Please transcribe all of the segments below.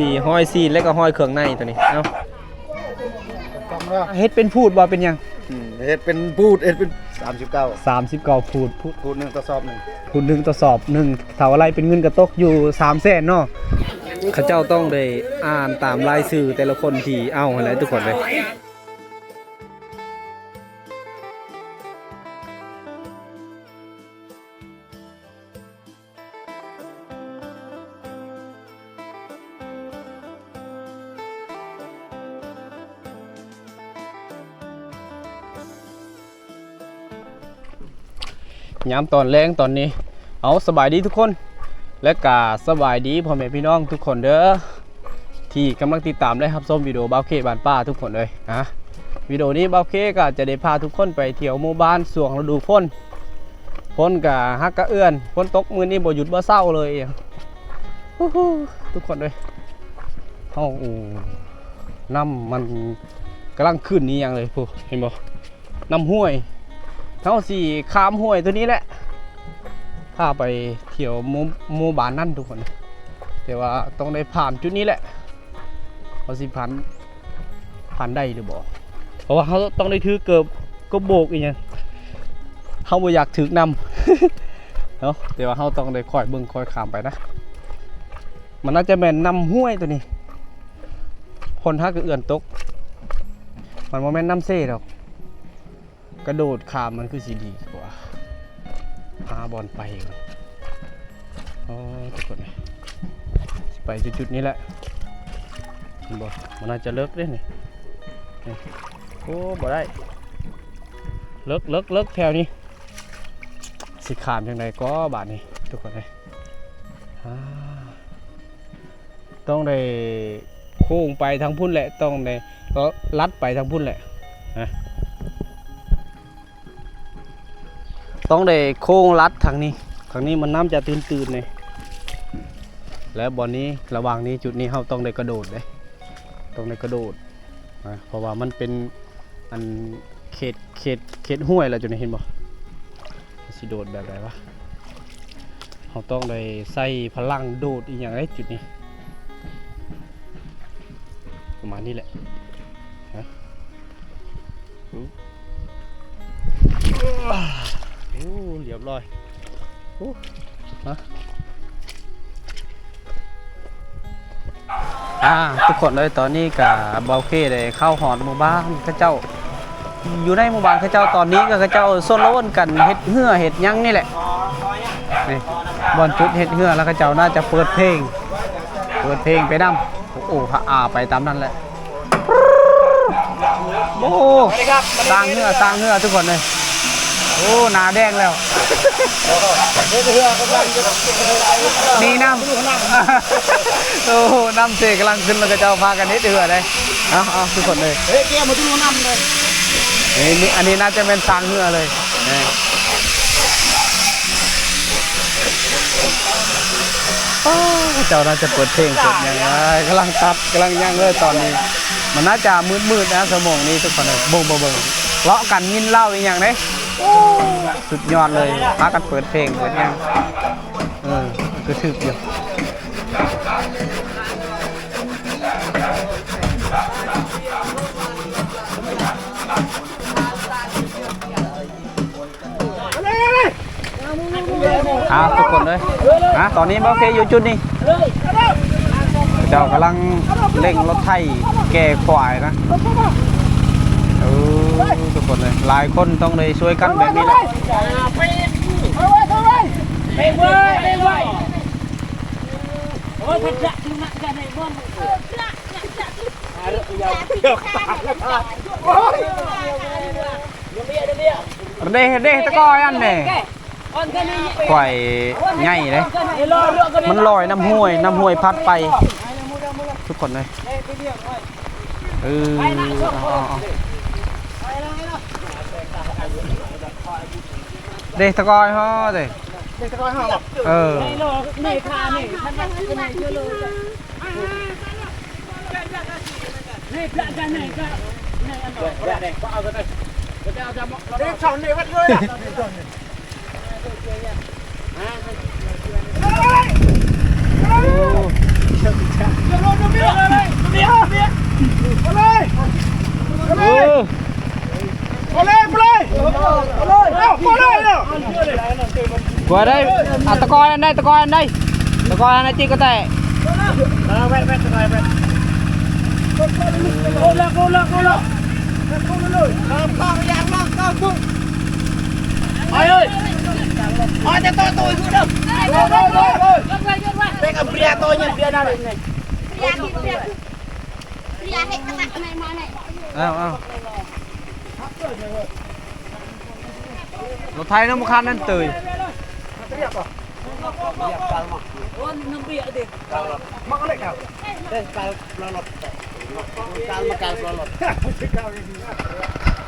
ມີຮອຍຊີ້ນ ແລະກໍຮອຍເຄື່ອງໃນຕົວນີ້. ເອົ້າ ເຮັດເປັນພູດບໍ່ ເປັນຫຍັງ? ອືມ ເຮັດເປັນພູດ ເຮັດເປັນ ສາມສິບເກົ້າ ສາມສິບເກົ້າພູດ ພູດ ພູດໜຶ່ງຕໍ່ສອບໜຶ່ງ ພູດໜຶ່ງຕໍ່ສອບໜຶ່ງ. ຖ້າວ່າໄລ່ເປັນເງິນກໍຕົກຢູ່ສາມແສນເນາະ. ເຂົາເຈົ້າຕ້ອງໄດ້ອ່ານຕາມລາຍຊື່ແຕ່ລະຄົນທີ່ເອົາຫັ້ນແຫຼະທຸກຄົນເອີຍ. ຍາມຕອນແລງຕອນນີ້ ເອົາ ສະບາຍດີທຸກຄົນ ແລະກະສະບາຍດີພໍ່ແມ່ພີ່ນ້ອງທຸກຄົນເດີ ທີ່ກຳລັງຕິດຕາມ ແລະ ຮັບຊົມວິດີໂອບ່າວເຄບ້ານປ່າທຸກຄົນເອີຍ. ອາ ວິດີໂອນີ້ບ່າວເຄກໍຈະໄດ້ພາທຸກຄົນໄປທ່ຽວໝູ່ບ້ານຊ່ວງລະດູຝົນ. ຝົນກະຮັກກະເອື້ອນ ຝົນຕົກມື້ນີ້ບໍ່ຢຸດບໍ່ເຊົາເລີຍ. ໂອ້ໂຫ ທຸກຄົນເອີຍ ເຮົາ ໂອ້ ນ້ຳມັນກຳລັງຂຶ້ນອີ່ຫຍັງເລີຍ ພຸ້ນ ເຫັນບໍ່? ນ້ຳຫ້ວຍ ເຮົາຊິຂ້າມຫ້ວຍຕົວນີ້ແຫຼະ ພາໄປທ່ຽວໝູ່ ໝູ່ບ້ານນັ້ນທຸກຄົນ. ແຕ່ວ່າຕ້ອງໄດ້ຜ່ານຈຸດນີ້ແຫຼະ ເຮົາຊິຜ່ານ ຜ່ານໄດ້ຫຼືບໍ່? ເພາະວ່າເຮົາຕ້ອງໄດ້ຖືເກີບ ກະໂບກອີ່ຫຍັງ ເຮົາບໍ່ຢາກຖືກນ້ຳເນາະ. ແຕ່ວ່າເຮົາຕ້ອງໄດ້ຄ່ອຍເບິ່ງຄ່ອຍຂ້າມໄປນະ. ມັນໜ້າຈະແມ່ນນ້ຳຫ້ວຍຕົວນີ້ ຝົນຫາກະເອື້ອນຕົກ ມັນບໍ່ແມ່ນນ້ຳເຊດອກ. ກະໂດດຂ້າມມັນຄືຊິດີກວ່າ ຫາບ່ອນໄປກ່ອນ. ໂອ້ ທຸກຄົນ ຊິໄປຈຸດໆນີ້ແຫຼະ ເຫັນບໍ່? ມັນໜ້າຈະເລິກເດ້ນີ້ ນີ້ ໂອ້ ບໍ່ໄດ້ ເລິກ ເລິກ ເລິກແຖວນີ້ ຊິຂ້າມຈັ່ງໃດກໍບາດນີ້ ທຸກຄົນເອີຍ. ອາ ຕ້ອງໄດ້ໂຄ້ງໄປທາງພຸ້ນແຫຼະ ຕ້ອງໄດ້ລັດໄປທາງພຸ້ນແຫຼະ ນະ ຕ້ອງໄດ້ໂຄ້ງລັດທາງນີ້ ທາງນີ້ມັນນ້ຳຈະຕື້ນໆນີ້ ແລະ ບ່ອນນີ້ ລະຫວ່າງນີ້ ຈຸດນີ້ ເຮົາຕ້ອງໄດ້ກະໂດດເດ້ ຕ້ອງໄດ້ກະໂດດ ນະ ເພາະວ່າມັນເປັນ ອັນເຂດ ເຂດ ເຂດຫ້ວຍແລ້ວຈຸດນີ້ ເຫັນບໍ່? ຊິໂດດແບບໃດວະ? ເຮົາຕ້ອງໄດ້ໃຊ້ພະລັງໂດດອີ່ຫຍັງເດ້ຈຸດນີ້ ປະມານນີ້ແຫຼະ ຮະ ໂອ້ ລຽບຮ້ອຍ ໂອ້ ຮະ. ອ່າ ທຸກຄົນເອີຍ ຕອນນີ້ກະບ່າວເຄໄດ້ເຂົ້າຮອດໝູ່ບ້ານເຂົາເຈົ້າ ຢູ່ໃນໝູ່ບ້ານເຂົາເຈົ້າ ຕອນນີ້ກະເຂົາເຈົ້າຊົນລະວົນກັນເຮັດເຮືອເຮັດຫຍັງນີ້ແຫຼະ ນີ້ ບ່ອນຈຸດເຮັດເຮືອ ແລ້ວເຂົາເຈົ້າໜ້າຈະເປີດເພງ ເປີດເພງໄປນຳ ໂອ້ ອາ ໄປຕາມນັ້ນແຫຼະ. ໂອ້ ສ້າງເຮືອ ສ້າງເຮືອ ທຸກຄົນເອີຍ ໂອ້ ໜ້າແດງແລ້ວ ເຮັດເຮືອກຳລັງຈະ ນີ້ນ້ຳ ໂອ້ ນ້ຳເຊກຳລັງຂຶ້ນ ແລ້ວເຂົາເຈົ້າພາກັນເຮັດເຮືອເດ້ ເອົາ ເອົາ ທຸກຄົນເອີຍ ເຮັດແກ້ວມາທຸກນ້ຳເລີຍ ນີ້ ນີ້ ອັນນີ້ໜ້າຈະແມ່ນສ້າງເຮືອເລີຍ ນີ້. ໂອ້ ເຈົ້າໜ້າຈະເປີດເພງເປີດຫຍັງ ກຳລັງຕັດກຳລັງຫຍັງເລີຍຕອນນີ້ ມັນໜ້າຈະມືດໆນະ ຊົ່ວໂມງນີ້ທຸກຄົນເອີຍ ເບິ່ງ ເບິ່ງ ເບິ່ງ ເລາະກັນກິນເຫຼົ້າອີ່ຫຍັງເດ້ ໂອ້ ສຸດຍອດເລີຍ ພາກັນເປີດເພງເປີດຫຍັງ ເອີ ກະຖືກຢູ່. ອ່າ ທຸກຄົນເອີຍ ອ່າ ຕອນນີ້ບ່າວເຄຢູ່ຈຸດນີ້ ເຈົ້າກຳລັງເລັ່ງລົດໄຖແກ່ຄວາຍນະ ເອີ ທຸກຄົນເອີຍ ຫຼາຍຄົນຕ້ອງໄດ້ຊ່ວຍກັນແບບນີ້ແຫຼະ ເດ້ ເດ້ ຕະກອຍອັນນີ້ ຄວາຍໃຫຍ່ເດ້ ມັນລອຍນ້ຳຫ້ວຍ ນ້ຳຫ້ວຍພັດໄປ ທຸກຄົນເອີຍ ເອີ ເອົາ ເອົາ ເດ້ ຕະກອຍເຮົາເດ້ ເອີ. ໂອ້ ເອີ ໄປເລີຍ ໄປເລີຍ ໄປເລີຍ ເອົາ ໄປເລີຍ ກວ່າໄດ້ ອາ ຕະກອນອັນໃດ ຕະກອນອັນໃດ ຕະກອນອັນໃດ ຈິກກໍແຕະ ເອີ ແວ່ນ ແວ່ນ ຕະກອນແວ່ນ ໂອ້ ລັກ ໂອ້ ລັກ ໂອ້ ລັກ ຂ້າມ ຂ້າມ ຢ່າ ຂ້າມ ຂ້າມ ໄປເລີຍ ໄປ ແຕ່ໂຕ ໂຕ ຢູ່ເດີ ໂດຍ ໂດຍ ໂດຍ ໂດຍ ແຕ່ກັບເບຍ ໂຕ ຍັງເບຍ ນັ້ນ ເອົາ ເອົາ ລົດໄຖນຳຄັນນັ້ນເຕີຍ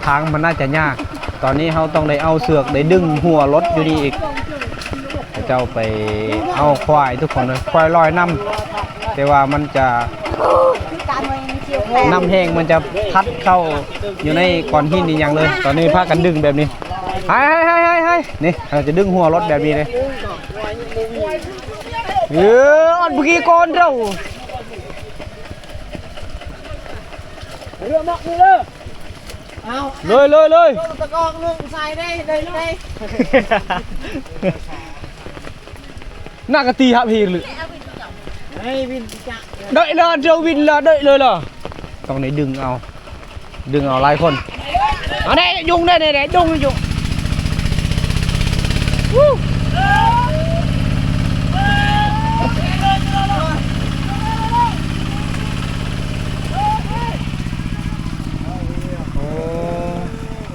ທາງມັນໜ້າຈະຍາກ ຕອນນີ້ເຮົາຕ້ອງໄດ້ເອົາເຊືອກ ໄດ້ດຶງຫົວລົດຢູ່ນີ້ອີກ ເຂົາເຈົ້າໄປເອົາຄວາຍ ທຸກຄົນເອີຍ ຄວາຍລອຍນ້ຳ ແຕ່ວ່າມັນຈະ ນ້ຳແຮງມັນຈະພັດເຂົ້າຢູ່ໃນກ້ອນຫີນອີ່ຫຍັງເລີຍ ຕອນນີ້ພາກັນດຶງແບບນີ້ ໄຮໆໆໆໆ ນີ້ ເຮົາຈະດຶງຫົວລົດແບບນີ້ເດ້ ເອີ ອັນເມື່ອກີ້ກ່ອນເຈົ້າ ເຮືອມັກນີ້ເດີ ເອົາ ເລີຍ ເລີຍ ເລີຍ ລົງຕະກອງ ລົງໃສ່ໄດ້ ໄດ້ ໄດ້ ໜ້າກະຕີຮັບເຮງເລີຍ ໃຫ້ວິນຈັກ ໄດ້ລະ ເຈົ້າວິນລະ ໄດ້ເລີຍລະ ຕ້ອງໄດ້ດຶງເອົາ ດຶງເອົາຫຼາຍຄົນ ເອົາແດ່ ຍຸງແດ່ ແດ່ ແດ່ ຍຸງ ຍຸງ ໂອ້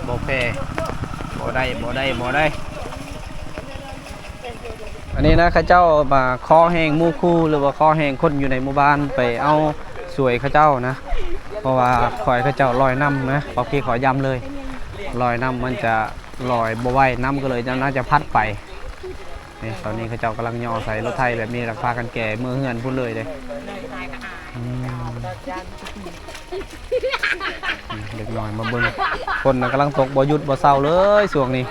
ບໍ່ແພ້ ບໍ່ໄດ້ ບໍ່ໄດ້ ບໍ່ໄດ້. ອັນນີ້ນະ ເຂົາເຈົ້າມາຂໍແຮງໝູ່ຄູ່ ຫຼືວ່າຂໍແຮງຄົນຢູ່ໃນໝູ່ບ້ານໄປເອົາຊ່ວຍເຂົາເຈົ້ານະ ເພາະວ່າຂ້ອຍ ເຂົາເຈົ້າລອຍນ້ຳນະ ປອບກີ້ຂໍຢ້ຳເລີຍ ລອຍນ້ຳມັນຈະລອຍບໍ່ໄຫວ ນ້ຳກໍເລີຍໜ້າຈະພັດໄປ. ນີ້ ຕອນນີ້ເຂົາເຈົ້າກຳລັງຍໍໃສ່ລົດໄຖແບບນີ້ ແລ້ວພາກັນແກ່ເມືອເຮືອນພຸ້ນເລີຍເດ້. ອືມ ເດັກນ້ອຍມາເບິ່ງ ຝົນນະກຳລັງຕົກບໍ່ຢຸດບໍ່ເຊົາເລີຍຊ່ວງນີ້.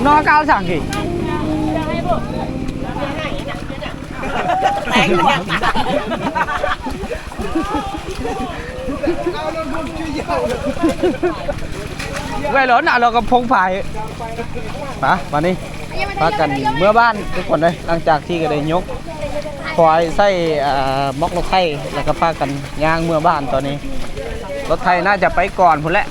ນອກການສັງກີ ໄວໂລນນະ ລາວກໍພົງພາຍ. ມາ ບາດນີ້ພາກັນເມືອບ້ານທຸກຄົນເດີ ຫຼັງຈາກທີ່ກໍໄດ້ຍົກຄວາຍໃສ່ ອ່າ ໝອກລົດໄຖ ແລ້ວກໍພາກັນຍ່າງເມືອບ້ານ. ຕອນນີ້ລົດໄຖໜ້າຈະໄປກ່ອນພຸ້ນແຫຼະ.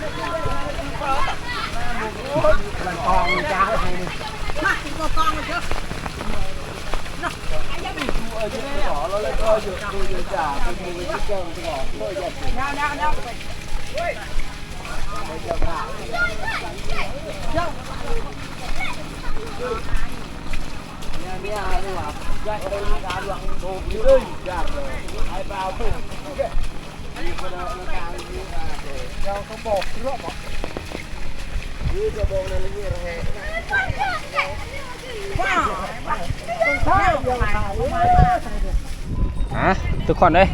ອ່າ ທຸກຄົນເອີຍ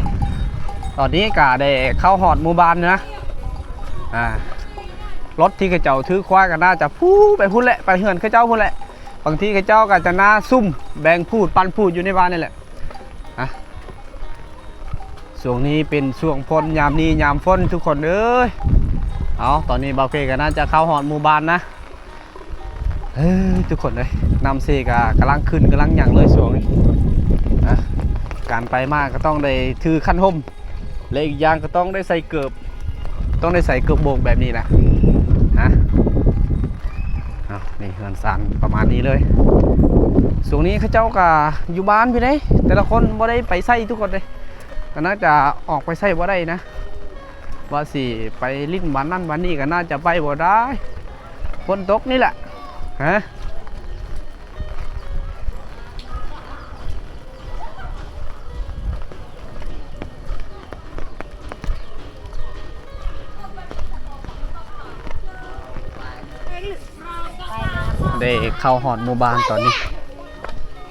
ຕອນນີ້ກະໄດ້ເຂົ້າຮອດໝູ່ບ້ານແລ້ວນະ. ອ່າ ລົດທີ່ເຂົາເຈົ້າຖືຄວາຍກໍໜ້າຈະພູໄປພຸ້ນແຫຼະ ໄປເຮືອນເຂົາເຈົ້າພຸ້ນແຫຼະ. ບາງທີເຂົາເຈົ້າກໍຈະໜ້າຊຸ່ມແບ່ງພູດປັນພູດຢູ່ໃນບ້ານນີ້ແຫຼະ. ອ່າ ຊ່ວງນີ້ເປັນຊ່ວງຝົນ ຍາມນີ້ຍາມຝົນທຸກຄົນເອີຍ. ເອົາ ຕອນນີ້ບ່າວເຄກໍໜ້າຈະເຂົ້າຮອດໝູ່ບ້ານນະ. ເອີ ທຸກຄົນເອີຍ ນ້ຳເຊກະກຳລັງຂຶ້ນກຳລັງຫຍັງເລີຍຊ່ວງນີ້ນະ. ການໄປມາກໍຕ້ອງໄດ້ຖືຄັນຮົ່ມ ແລະ ອີກຢ່າງກໍຕ້ອງໄດ້ໃສ່ເກີບ ຕ້ອງໄດ້ໃສ່ເກີບໂບກແບບນີ້ນະ ນະ. ເອົາ ນີ້ເຮືອນຊານປະມານນີ້ເລີຍ. ຊ່ວງນີ້ເຂົາເຈົ້າກະຢູ່ບ້ານພີ້ເດ້ ແຕ່ລະຄົນບໍ່ໄດ້ໄປໃສທຸກຄົນເດ້ ກໍໜ້າຈະອອກໄປໃສບໍ່ໄດ້ນະ. ວ່າຊິໄປຫຼິ້ນບ້ານນັ້ນບ້ານນີ້ກໍໜ້າຈະໄປບໍ່ໄດ້ ຝົນຕົກນີ້ແຫຼະ ຮະ. ໄປມາ ໄດ້ເຂົ້າຮອດໝູ່ບ້ານຕອນນີ້.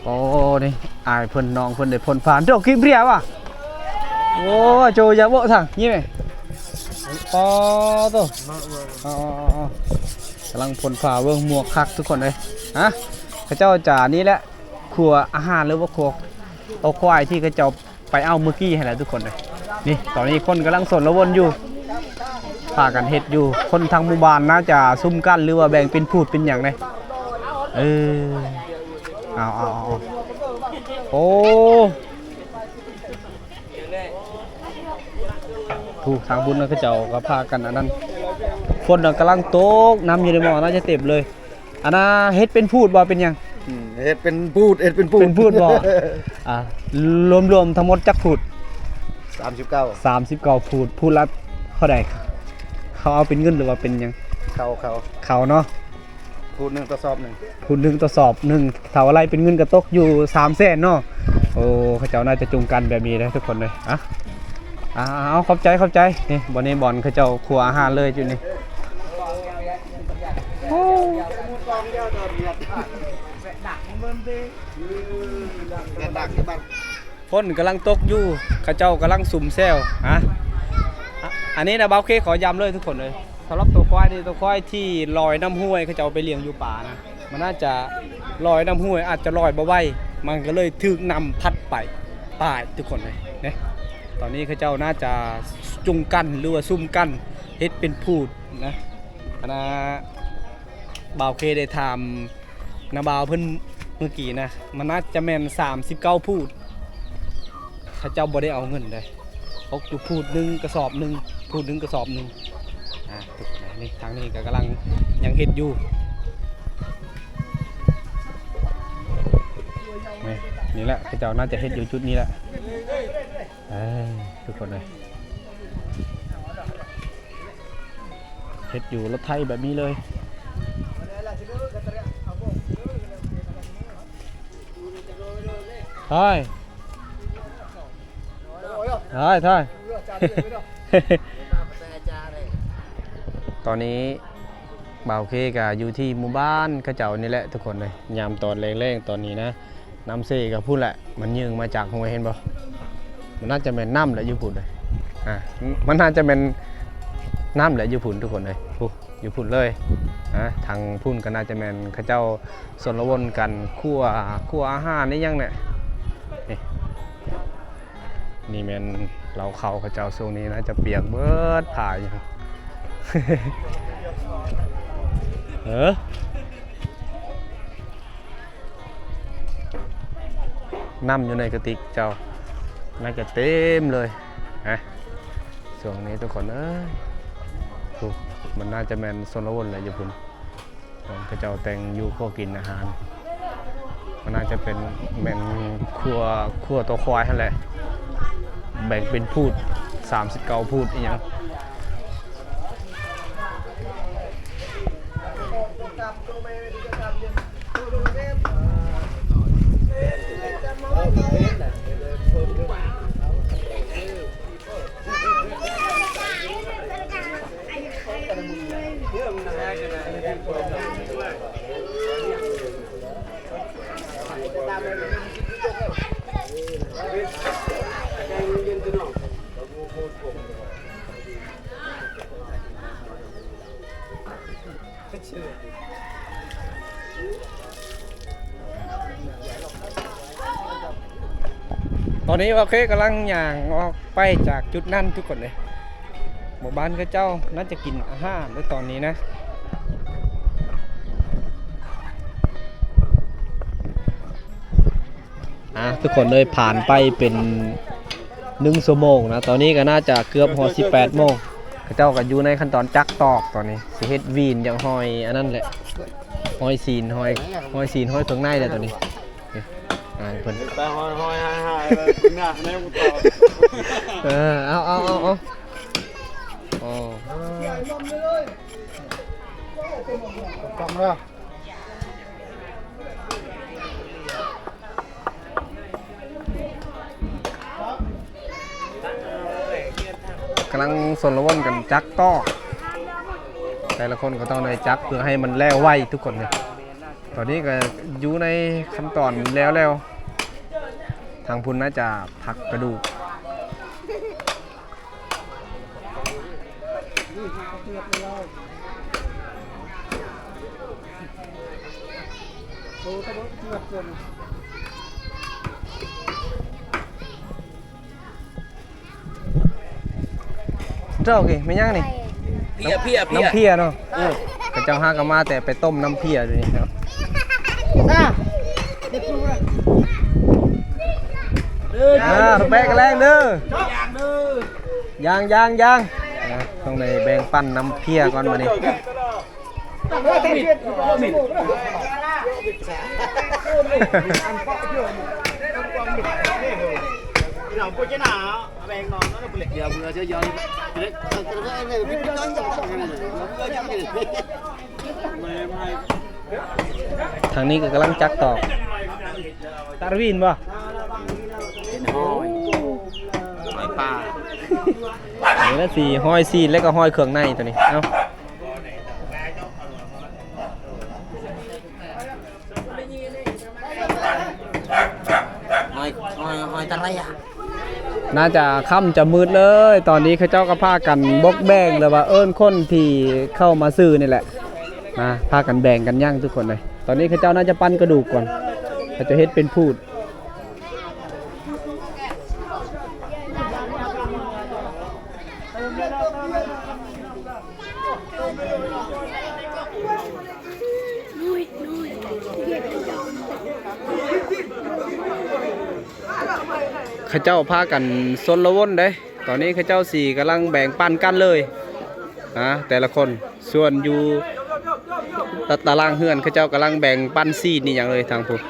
ໂອ້ ນີ້ອ້າຍເພິ່ນ ນ້ອງເພິ່ນໄດ້ພົ່ນຟ້າ ໂດ ກິບເບຍວະ. ໂອ້ ໂຈຢາໂບະທັງນີ້ແມ. ປາໂຕ ອໍໆໆ ກຳລັງພົ່ນຟ້າ ເບິ່ງໝວກຄັກທຸກຄົນເອີຍ. ຮະ ເຂົາເຈົ້າຈະນີ້ແຫຼະ ຄົວອາຫານ ຫຼືວ່າຄົວເອົາຄວາຍທີ່ເຂົາເຈົ້າ ໄປເອົາມື້ກີ້ຫັ້ນແຫຼະທຸກຄົນເອີຍ. ນີ້ ຕອນນີ້ຄົນກຳລັງສົນລະວົນຢູ່ ພາກັນເຮັດຢູ່. ຄົນທັງໝູ່ບ້ານໜ້າຈະຊຸມກັນ ຫຼືວ່າແບ່ງເປັນພູດເປັນຫຍັງເດ້. ເອີ ເອົາໆໆ ໂອ້ ຜູ້ທາງພຸ້ນນະ ເຂົາເຈົ້າກໍພາກັນອັນນັ້ນ. ຝົນນະກຳລັງຕົກ ນ້ຳຢູ່ໃນໝໍ້ໜ້າຈະເຕັມເລີຍ. ອັນນ່າ ເຮັດເປັນພູດບໍ່ ເປັນຫຍັງ? ອືມ ເຮັດເປັນພູດ ເຮັດເປັນພູດ ເປັນພູດບໍ່? ອ່າ ລວມໆທັງໝົດຈັກພູດ? ສາມສິບເກົ້າ ສາມສິບເກົ້າພູດ. ພູດລະເທົ່າໃດ? ເຂົາເອົາເປັນເງິນ ຫຼືວ່າເປັນຫຍັງ? ເຂົ້າ ເຂົ້າ ເຂົ້າເນາະ. ພູດໜຶ່ງຕໍ່ສອບໜຶ່ງ ພູດໜຶ່ງຕໍ່ສອບໜຶ່ງ ຖ້າວ່າໄລ່ເປັນເງິນກໍຕົກຢູ່ສາມແສນເນາະ. ໂອ້ ເຂົາເຈົ້າໜ້າຈະຈູງກັນແບບນີ້ເດ້ທຸກຄົນເດ້. ອ່ະ ອ່າ ເອົາ ຂອບໃຈ ຂອບໃຈ. ນີ້ ບ່ອນນີ້ບ່ອນເຂົາເຈົ້າຄົວອາຫານເລີຍຈຸດນີ້. ໂອ້ ຝົນກຳລັງຕົກຢູ່ ເຂົາເຈົ້າກຳລັງສຸມແຊວ. ຮະ ອ- ອັນນີ້ນະ ບ່າວເຄຂໍຢ້ຳເລີຍທຸກຄົນເອີຍ. ສຳລັບຕົວຄວາຍນີ້ ຕົວຄວາຍທີ່ລອຍນ້ຳຫ້ວຍ ເຂົາເຈົ້າໄປລ້ຽງຢູ່ປ່ານະ ມັນອາດຈະລອຍນ້ຳຫ້ວຍ ອາດຈະລອຍບໍ່ໄຫວ ມັນກໍເລີຍຖືກນ້ຳພັດໄປ ຕາຍທຸກຄົນເອີຍເນາະ. ຕອນນີ້ເຂົາເຈົ້າໜ້າຈະຈຸງກັນ ຫຼືວ່າຊຸມກັນເຮັດເປັນພູດນະ. ອັນນ່າ ບ່າວເຄໄດ້ຖາມນ້າບ່າວເພິ່ນເມື່ອກີ້ນະ ມັນໜ້າຈະແມ່ນສາມສິບເກົ້າພູດ ເຂົາເຈົ້າບໍ່ໄດ້ເອົາເງິນເດ້. ຕົກຢູ່ພູດໜຶ່ງກະສອບໜຶ່ງ ພູດໜຶ່ງກະສອບໜຶ່ງ. ອ່າ ນີ້ ທາງນີ້ກໍກຳລັງຍັງເຮັດຢູ່. ນີ້ ນີ້ແຫຼະ ເຂົາເຈົ້າໜ້າຈະເຮັດຢູ່ຈຸດນີ້ແຫຼະ. ເອີ ທຸກຄົນເອີຍ ເຮັດຢູ່ລົດໄຖແບບນີ້ເລີຍ. ຖ່າຍ ຖ່າຍ ຖ່າຍ. ຕອນນີ້ບ່າວເຄກະຢູ່ທີ່ໝູ່ບ້ານເຂົາເຈົ້ານີ້ແຫຼະທຸກຄົນເອີຍ. ຍາມຕອນແລງໆຕອນນີ້ນະ ນ້ຳເຊກະພຸ້ນແຫຼະ ມັນຍື່ງມາຈາກຫ້ວຍ ເຫັນບໍ່? ມັນໜ້າຈະແມ່ນນ້ຳແຫຼະຢູ່ພຸ້ນເອີຍ. ອ່າ ມັນໜ້າຈະແມ່ນນ້ຳແຫຼະຢູ່ພຸ້ນທຸກຄົນເອີຍ ພຸ້ນ ຢູ່ພຸ້ນເລີຍ. ອ່າ ທາງພຸ້ນກໍໜ້າຈະແມ່ນເຂົາເຈົ້າຊົນລະວົນກັນ ຄົວ ຄົວອາຫານອີ່ຫຍັງແຫຼະ. ນີ້ ນີ້ແມ່ນເລົ້າເຂົ້າເຂົາເຈົ້າ ຊ່ວງນີ້ໜ້າຈະປຽກເບິດຜ້າຢູ່. ເອີ ນ້ຳຢູ່ໃນກະຕິກເຈົ້າ ໜ້າຈະເຕັມເລີຍນະ ຊ່ວງນີ້ທຸກຄົນເອີຍ. ໂອ້ ມັນໜ້າຈະແມ່ນຊົນລະວົນແຫຼະຢູ່ພຸ້ນ ເຂົາເຈົ້າແຕ່ງຢູ່ຄົວກິນອາຫານ. ມັນໜ້າຈະເປັນ ແມ່ນຄົວ ຄົວຕົວຄວາຍຫັ້ນແຫຼະ ແບ່ງເປັນພູດ ສາມສິບເກົ້າພູດອີ່ຫຍັງ. ຕອນນີ້ ໂອເຄ ກຳລັງຍ່າງອອກໄປຈາກຈຸດນັ້ນທຸກຄົນເອີຍ. ໝູ່ບ້ານເຂົາເຈົ້າໜ້າຈະກິນອາຫານໃນຕອນນີ້ນະ. ອ່າ ທຸກຄົນເອີຍ ຜ່ານໄປເປັນໜຶ່ງຊົ່ວໂມງນະ ຕອນນີ້ກໍໜ້າຈະເກືອບຮອດສິບແປດໂມງ. ເຂົາເຈົ້າກໍຢູ່ໃນຂັ້ນຕອນຈັກຕອກ ຕອນນີ້ຊິເຮັດຫວີນ ຢາກຫ້ອຍອັນນັ້ນແຫຼະ ຫ້ອຍຊີ້ນ ຫ້ອຍ ຫ້ອຍຊີ້ນ ຫ້ອຍເຄື່ອງໃນແຫຼະຕອນນີ້. ນີ້ ອ່າ ເພິ່ນ ໄປຫ້ອຍໆ ຫາຍໆ ແລ້ວໜ້າໃນໝູ່ຕໍ່. ເອີ ເອົາໆໆໆ ໂອ້ ຕ້ອງເດີ. ກຳລັງຊົນລະວົນກັນຈັກຕອກ ແຕ່ລະຄົນກໍຕ້ອງໄດ້ຈັກເພື່ອໃຫ້ມັນແລ້ວໄວທຸກຄົນເລີຍ. ຕອນນີ້ກໍຢູ່ໃນຂັ້ນຕອນແລ້ວແລ້ວ ທາງພຸ້ນໜ້າຈະພັກກະດູກ. ເຈົ້າກີ້ແມ່ນຫຍັງນີ້? ເພຍ ເພຍ ເພຍ ນ້ຳເພຍເນາະ. ເອີ ເຂົາເຈົ້າຫາກໍມາແຕ່ໄປຕົ້ມນ້ຳເພຍຢູ່ນີ້ເນາະ. ອ່າ ແປະກະແລງເດີ ຢ່າງ ຢ່າງ ຢ່າງ ອ່າ ຕ້ອງໄດ້ແບ່ງປັນນ້ຳເພຍກ່ອນບັດນີ້. ທາງນີ້ກໍກຳລັງຈັກຕອກ ຕາລະວິນບໍ່? ເປັນຫອຍ ຫອຍປາ ນີ້ລະຊິຫອຍຊີ້ນ ແລ້ວກໍຫອຍເຄື່ອງໃນໂຕນີ້. ເອົ້າ ຫອຍ ຫອຍ ຫອຍຕາໄລອະ. ໜ້າຈະຄ່ຳຈະມືດເລີຍ ຕອນນີ້ເຂົາເຈົ້າກໍພາກັນບົກແບ່ງ ຫຼືວ່າເອີ້ນຄົນທີ່ເຂົ້າມາຊື້ນີ້ແຫຼະ ມາພາກັນແບ່ງກັນຍ່າງທຸກຄົນເລີຍ. ຕອນນີ້ເຂົາເຈົ້າໜ້າຈະປັ້ນກະດູກກ່ອນ ເຂົາຈະເຮັດເປັນພູດ. ເຂົາເຈົ້າພາກັນຊົນລະວົນເດ້ ຕອນນີ້ເຂົາເຈົ້າຊິກຳລັງແບ່ງປັນກັນເລີຍ ນະ ແຕ່ລະຄົນ. ສ່ວນຢູ່ຕາ ຕາລາງເຮືອນ ເຂົາເຈົ້າກຳລັງແບ່ງປັນຊີ້ນອີ່ຫຍັງເລີຍທາງພຸ້ນ.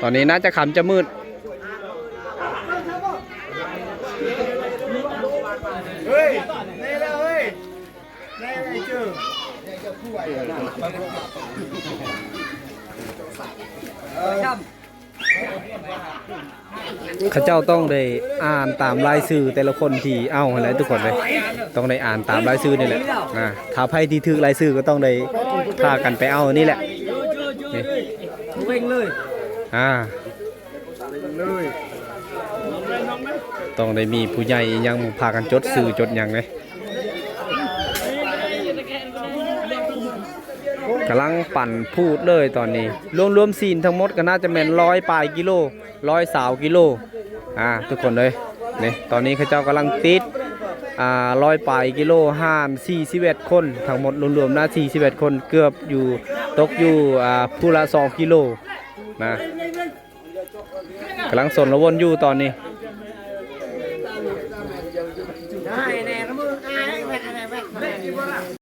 ຕອນນີ້ໜ້າຈະຄ່ຳຈະມືດ. ເຂົາເຈົ້າຕ້ອງໄດ້ອ່ານຕາມລາຍຊື່ແຕ່ລະຄົນທີ່ເອົາຫັ້ນແຫຼະທຸກຄົນເລີຍ ຕ້ອງໄດ້ອ່ານຕາມລາຍຊື່ນີ້ແຫຼະ. ອ່າ ຖ້າໃຜທີ່ຖືກລາຍຊື່ກໍຕ້ອງໄດ້ພາກັນໄປເອົານີ້ແຫຼະ ນີ້ ອ່າ ຕ້ອງໄດ້ມີຜູ້ໃຫຍ່ອີ່ຫຍັງພາກັນຈົດຊື່ຈົດຫຍັງເດ້. ກຳລັງປັ້ນພູດເລີຍຕອນນີ້ ລວມໆຊີ້ນທັງໝົດກໍໜ້າຈະແມ່ນຮ້ອຍປາຍກິໂລ ຮ້ອຍຊາວກິໂລ ອ່າ ທຸກຄົນເອີຍ. ນີ້ ຕອນນີ້ເຂົາເຈົ້າກຳລັງຕິດ ອ່າ ຮ້ອຍປາຍກິໂລ ຫານສີ່ສິບເອັດຄົນ ທັງໝົດລວມໆນະ ສີ່ສິບເອັດຄົນ ເກືອບຢູ່ ຕົກຢູ່ ອ່າ ຜູ້ລະສອງກິໂລນະ. ກຳລັງຊົນລະວົນຢູ່ຕອນນີ້.